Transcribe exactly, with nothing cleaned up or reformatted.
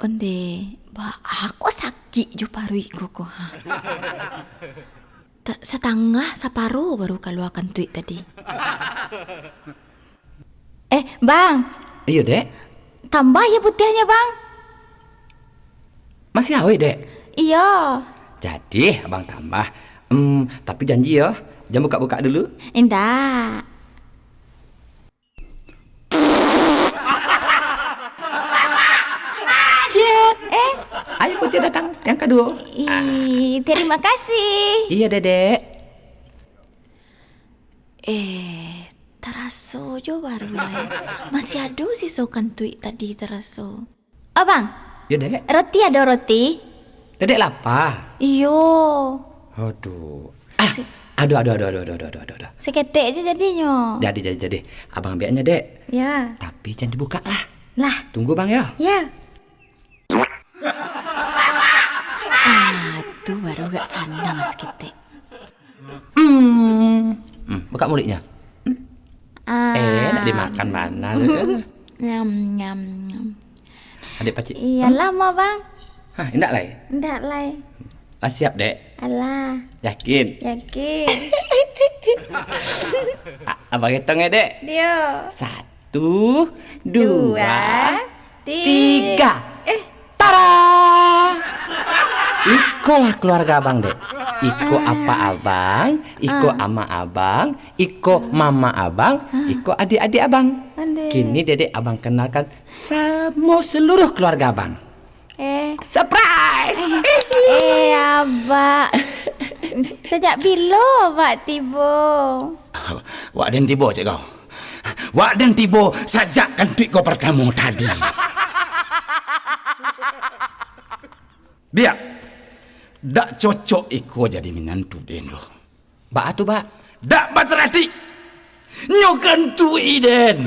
Onde, baa kok sakik jo paruik ko, ko, ha? Ta-, satangah, saparo baru kalua kantuik tadi. Eh, Bang. Iyo, Dek. Tambah yo putiahnyo, Bang. Masih awet, Dek? Iyo. Jadi, Abang tambah. Hmm, tapi janji yo, jan bukak-bukak dulu. Indak. Ciek. Eh? Ayo putiah datang, yang kaduo. Ih, terima kasih. Iyo, Dedek. Eh, taraso jo baru lai. Masih ado siso kantuik tadi taraso. Oh, Bang. Yo, Dek. Roti ado roti? Dedek lapa. Iyo. Aduh. Ah, Si- aduh, aduh, aduh, aduh, aduh, aduh, aduh, aduh. Saketek aja jadinyo. Jadi, jadi, jadi. Abang ambiaknyo, Dek. Ya. Tapi jan dibukak lah. Lah. Tunggu, Bang, ya. Ya. Ah, tu baru agak sanang saketek. Hmm. Hmm, buka mulutnya. Hmm. Ah. Eh, nak dimakan mana tu? Nyam, nyam, nyam. Adik pacik. Iya, hmm? Lama, Bang. Hah, indak lai? Indak lai. Ah, siap, Dek. Alah. Yakin? Yakin. A-, Abang hitung ya, Dek? Dio. Satu, dua, dua, ti-, tiga. Eh. Tara! Ikolah keluarga abang, Dek. Iko ah, apa abang, iko ah, ama abang, iko ah, mama abang, ah, iko adik-adik abang. Adik. Kini Dedek abang kenalkan samo seluruh keluarga abang. Eh. Surprise! Eh, eh, Abak. Sajak bilo Abak tibo? Wak den tibo, cek kau. Wak den tibo sajak kantuik kau partamo tadi. Biak, dak cocok iko jadi minantu den doh. Baa tu, Bak? Dak bataratik. Nyo kantuik den.